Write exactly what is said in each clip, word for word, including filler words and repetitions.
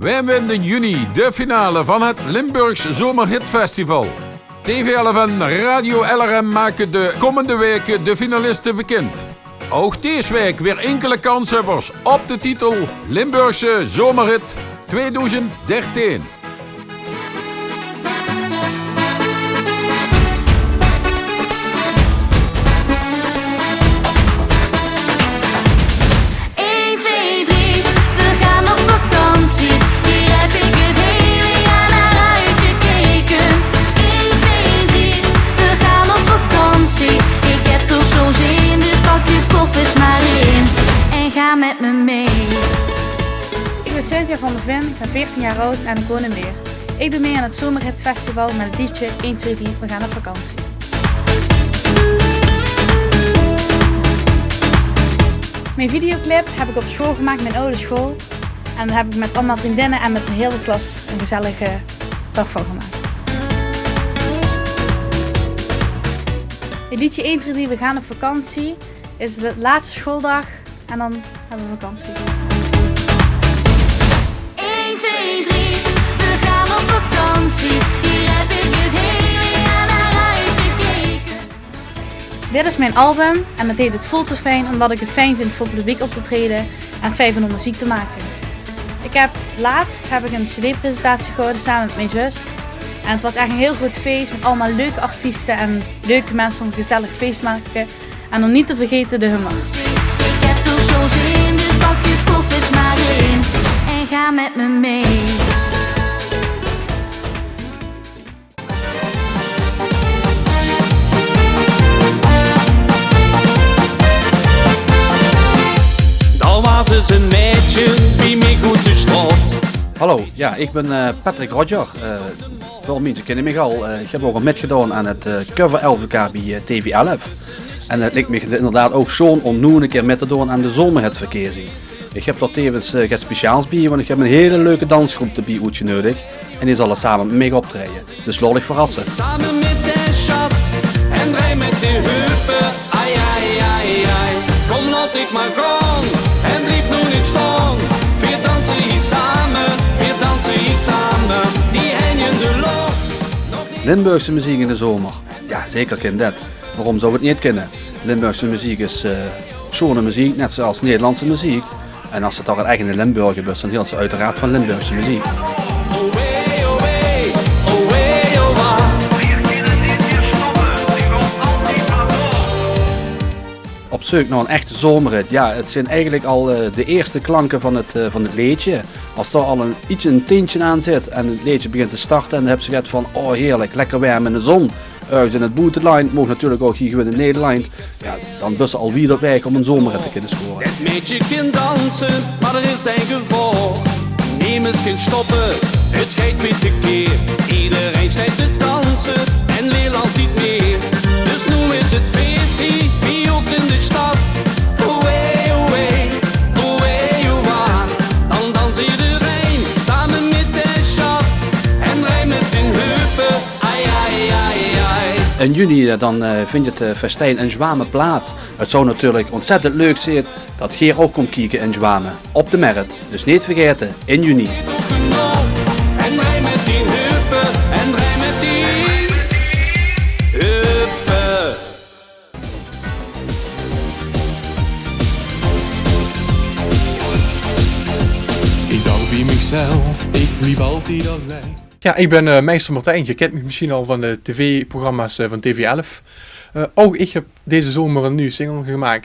Wae wint in juni de finale van het Limburgs Zomerhitfestival? T V L F en Radio L R M maken de komende weken de finalisten bekend. Ook deze week weer enkele kanshebbers op de titel Limburgse Zomerhit tweeduizend dertien. Eén, twee, drie, we gaan op vakantie. Hier heb ik het hele jaar naar uitgekeken. Eén, twee, drie, we gaan op vakantie. Ik heb toch zo'n zin, dus pak je koffers maar in en ga met me mee. Ik ben Cynthia van der Ven, ik ben veertien jaar oud en ik woon in Weer. Ik doe mee aan het Zomerhit Festival met het liedje eén, twee, drie, we gaan op vakantie. Mijn videoclip heb ik op school gemaakt, mijn oude school. En daar heb ik met allemaal vriendinnen en met de hele klas een gezellige dag van gemaakt. Het liedje eén, twee, drie, we gaan op vakantie is de laatste schooldag en dan hebben we vakantie. Eén, twee, drie, we gaan op vakantie. Hier heb ik het hele jaar naar uitgekeken. Dit is mijn album en het heet Het Voelt Zo Fijn, omdat ik het fijn vind voor publiek op te treden en fijn vind om muziek te maken. Ik heb laatst heb ik een cd-presentatie gehouden samen met mijn zus. En het was echt een heel groot feest met allemaal leuke artiesten en leuke mensen om een gezellig feest te maken. En om niet te vergeten de hummer. Ik heb toch zo'n zin, dus pak je koffers maar in en ga met me mee. Dao waas ins ein meidje bie mich oet de straot. Hallo, ja, ik ben eh, Patrick Rodger. Eh, väöl minse kinne mich al. Eh, ik heb ouch al mitgedaon aan het eh, cover L V K bie eh, T V L F. En het liek mich inderdaad ouch sjoon om noe ein kier mit te doon aan de Zomerhitverkiezing. Ik heb dao tevens eh, get speciaals bie, want ik heb ein hele leuke dansgroep d'rbie oetgeneudig. En die zalle same mit mich optraeje. Dus laot uch verrasse. Same mit de sjat en drej mit de heupe. Ai, ai, ai, ai. Kom, laot dich mer gaon en blief noe neet staon. Veer danse hie same, veer danse hie same. Die henj in de loch. Nog neet. Limburgse meziek in de zomer. Ja, zeker kin det. Waorom zou het neet kinne? Limburgse meziek is eh, sjone meziek, net zoals Nederlandse meziek. En as se toch ein eige Limburger bös, dan hilts se oeteraard van Limburgse meziek. Op zeuk nao ein echte zomerhit. Ja, het zeen eigelik al eh, de eerste klanke van het, eh, van het leedje. As dao al ein, ietsje ein tintje aan zit en het leedje begint te starte, en dan höbs se get van: oh, heerlik, lekker werm in de zon. Örges in het boeteland, maag natuurlik ouch hie gewoon in Nederland. Ja, dan bös se al wied op waeg om ein zomerhit te kinne score. Det meidje kin danse, mer d'r is ein gevaor. Nemes kin stoppe, het geit wied te keer. Ederein steit te danse en lel altied mieë. Dus noe is het fees hie bie ós in de sjtad. Oei, oei, oei, oei. Dan dans ederein same mit de sjat en drej mit dien heupe. Ai, ai, ai, ai. In juni, eh, dan eh, vindt het eh, festijn in Zjwame plaats. Het zou natuurlik ontzettend leuk zeen det geer ouch komt kieke in Zjwame op de Merret. Dus neet vergaete, in juni. En drej mit dien heupe, en drej mit dien heupe. Ik dach bie michzelf, ik blief altied allein. Ja, ik ben eh, Meister Martijn. Geer kint mich mesjien al van de tv-programma's eh, van T V L F. Eh, ouch ik heb deze zomer ein nuuj single gemaak.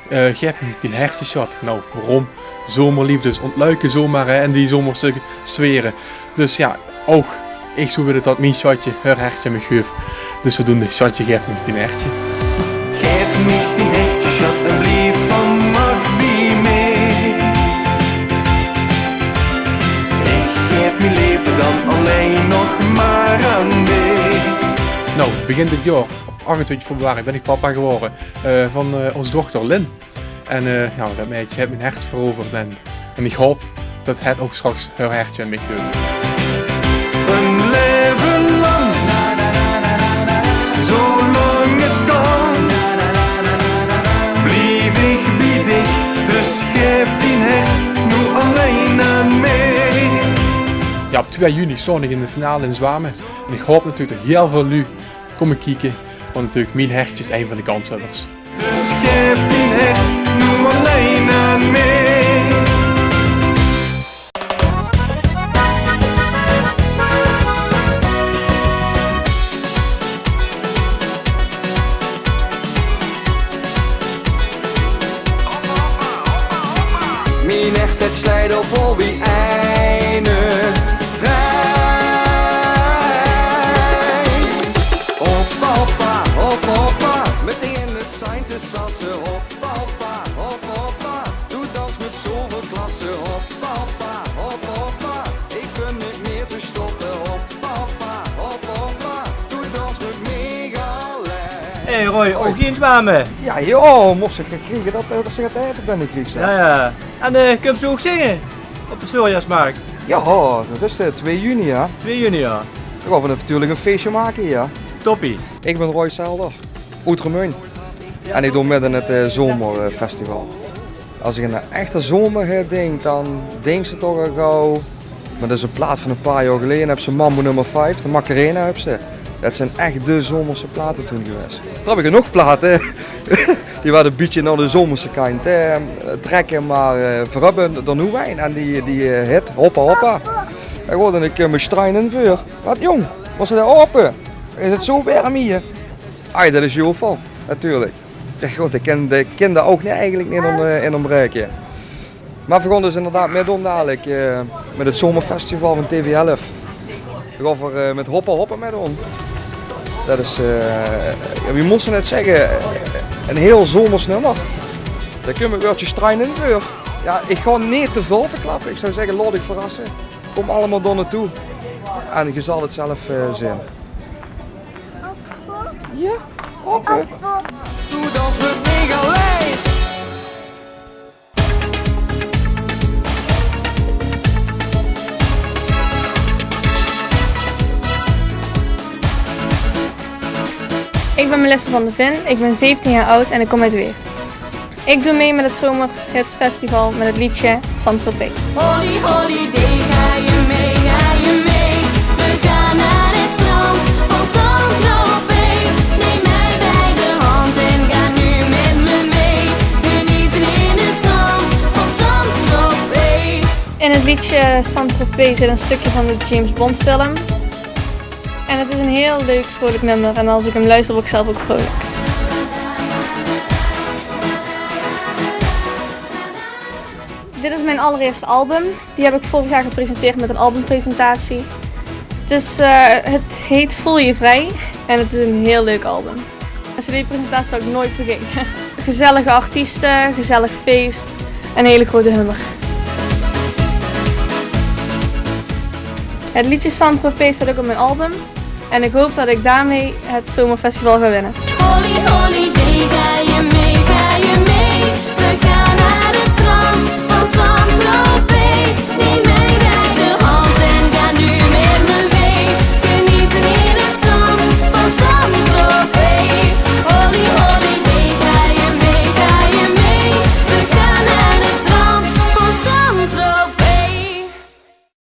Eh, gaef mich dien hertje, sjat. Nou, waorom? Zomerliefdes ontluike zomaar, hè, in die zomerse sfere. Dus ja, ouch ik zou wille det mien sjatje häör hertje aan mich geuf. Dus zodoende, sjatje, gaef mich dien hertje. Gaef mich dien hertje, sjat, en blief vannach bie mich. Ik gaef mien leefde dan allein nog mer aan dich. Nou, begin dit jaor, op achtentwintig februari, ben ik papa gewore eh, van eh, ós dochter Lynn. En eh, nou, det meidje haet mien hert veroverd en, en ik haop det het ouch straks häör hertje aan mich geuf. Ein laeve lang, zolang het kan, blief ik bie dich. Dus gaef dien hert noe allein aan mich. Ja, op twieë juni staon ich in de finale in Zwamen. En ich haop natuurlik det hiel väöl luuj kómme kieke. Want natuurlik, mien hertje is ein van de kanshebbers. Dus gaef dien hert noe allein aan mich. Mien hert, det sleit op hobby eine trein. Hoppa, hoppa, hoppa, hoppa. Metein in 't sein te sasse. Hoppa, hoppa, hoppa, hoppa. Doe dans mit zoväöl klasse. Hoppa, hoppa, hoppa, hoppa. Ich bön neet mieë te stoppe. Hoppa, hoppa, hoppa, hoppa. Doe dans mit mich allein. Hey Roy, ouch in Zwamen? Ja, joh, mós ich kriege det, eh, det ich 't aete binnenkrieg, zeg. Ja, ja. En, eh, kums doe ouch zinge op 't veurjaorsmarkt? Ja, det is, eh, twieë juni, ja. Twieë juni, ja. Dan gaon v'r natuurlik ein feesje make, ja. Toppie. Ich bön Roy Selder, oet Remunj. En ich doon mit aan 't, eh, zomerfestival. Es ich aan ein echte zomerhit dink, dan dinks se toch al gauw, mer det is ein plaat van ein paar jaor geleje, höbs se Mambo nummer vief, de Macarena höbs se. Det zeen ech de zomerse plate toen gewaes. Dao höb ich genóg plate. Die waere ein bietje nao de zomerse kantj, eh, trèkke, mer, eh, v'r höbbe d'r noe ein. En die, die, eh, hit, Hoppa Hoppa. Dao gaon ich, eh, mit sjtrein in veur. Waat, jóng? Mós se dao ope? Is 't zo werm hie? Ai, det is jovel, natuurlik. Ja, good, ich kin, ich kin dao ouch neet, eigelik neet on-, eh, in ontbraeke. Mer v'r gaon dus inderdaad mitdoon dalik, eh, mit 't zomerfestival van T V elf. V'r gaon veur, eh, mit Hoppa Hoppa mitdoon. Det is, eh, ja, wie mós se 't zègke, ein hieël zomers nummer. Dao kump 't wäördje sjtrein in veur. Ja, ich gaon neet te väöl verklappe. Ich zou zègke, laot uch verrasse. Kóm allemaol dao naotoe. En geer zalt 't zelf, eh, zeen. Ja, oké. Doe dans mit mich allein. Ik ben Melissa van der Vin, ik ben zeventien jaar oud en ik kom uit Weert. Ik doe mee met het zomerhitfestival met het liedje Saint-Tropez. Holly, holiday, ga je mee, ga je mee? We gaan naar het strand van Saint-Tropez. Neem mij bij de hand en ga nu met me mee. Genieten in het zand van Saint-Tropez. In het liedje Saint-Tropez zit een stukje van de James Bond film. En het is een heel leuk, vrolijk nummer. En als ik hem luister, word ik zelf ook vrolijk. Dit is mijn allereerste album. Die heb ik vorig jaar gepresenteerd met een albumpresentatie. Het is, eh, het heet Voel je vrij en het is een heel leuk album. Een cd-presentatie zal ik nooit vergeten. Gezellige artiesten, gezellig feest en een hele grote hummer. Het liedje Saint-Tropez staat ook op mijn album. En ik hoop dat ik daarmee het zomerfestival ga winnen. Holly, holiday, ga je mee, ga je mee? We gaan naar het strand van Saint-Tropez.